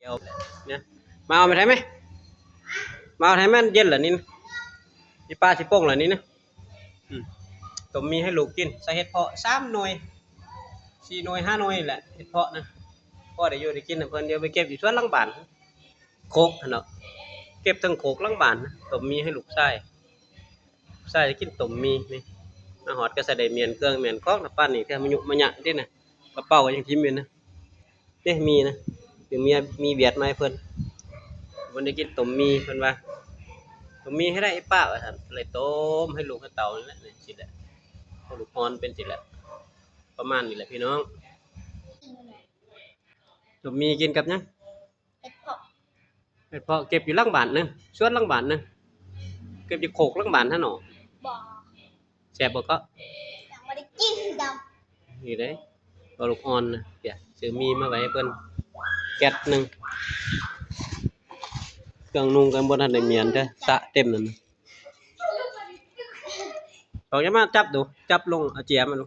ນະ ມາເອົາໄປໄທໄໝ ມາເອົາໄທ ມັນເຢັນລະນີ້ນະ ອີປ້າຊິປົງລະນີ້ນະ. ອືມ ຕົ້ມໝີ່ໃຫ້ລູກກິນ ໃສ່ເຫັດເພາະສາມໜ່ວຍ ສີ່ໜ່ວຍ ຫ້າໜ່ວຍແຫຼະ ເຫັດເພາະນະ ພໍໄດ້ຢູ່ໄດ້ກິນນຳເພິ່ນ. ດຽວໄປເກັບຢູ່ສວນຫຼັງບ້ານ ໂຄກຫັ້ນເນາະ ເກັບເທິງໂຄກຫຼັງບ້ານນະ ຕົ້ມໝີ່ໃຫ້ລູກຊາຍ ລູກຊາຍກິນຕົ້ມໝີ່ນີ້. ມາຮອດກໍສະໄດ້ມ້ຽນເຄື່ອງມ້ຽນຂອງນະ ປານນີ້ແທ້ ມາຍຸມາຍະຕິນະ ກະເປົາກໍຍັງຖິ້ມຢູ່ນະ. ເດ້ ໝີ່ນະ ຄືເມຍ ໝີ່ຫວຽດມາໃຫ້ເພິ່ນ ເພິ່ນໄດ້ກິນຕົ້ມໝີ່ ເພິ່ນວ່າ ຕົ້ມໝີ່ໃຫ້ໄດ້ ປ້າ ວ່າຊັ້ນ. ເລີຍຕົ້ມໃຫ້ລູກໃຫ້ເຕົ້ານີ້ແຫຼະ ນີ້ຊີ້ແຫຼະ ພວກລູກອ່ອນເປັນຊີ້ແຫຼະ ປະມານນີ້ແຫຼະພີ່ນ້ອງ. ຕົ້ມໝີ່ກິນກັບຫຍັງ? ເຫັດເພາະ ເຫັດເພາະເກັບຢູ່ຫຼັງບ້ານນະ ສວນຫຼັງບ້ານນະ ເກັບຢູ່ໂຄກຫຼັງບ້ານຫັ້ນເນາະ. ບໍ່ ແຊບບໍ່ເກາະ? ຍັງບໍ່ໄດ້ກິນດອກ ນີ້ເດ້ ບໍ່ ລູກອ່ອນນະ. ເດ ຊື້ໝີ່ມາໄວ້ໃຫ້ເພິ່ນແກັດໜຶ່ງ ເຄື່ອງນຸ່ງກໍບໍ່ທັນໄດ້ມ້ຽນເດີ້ ສະເຕັມນັ້ນ. ເຂົາຈະມາຈັບດູ ຈັບລົງ ເອົາເຈ້ຍມາດູ.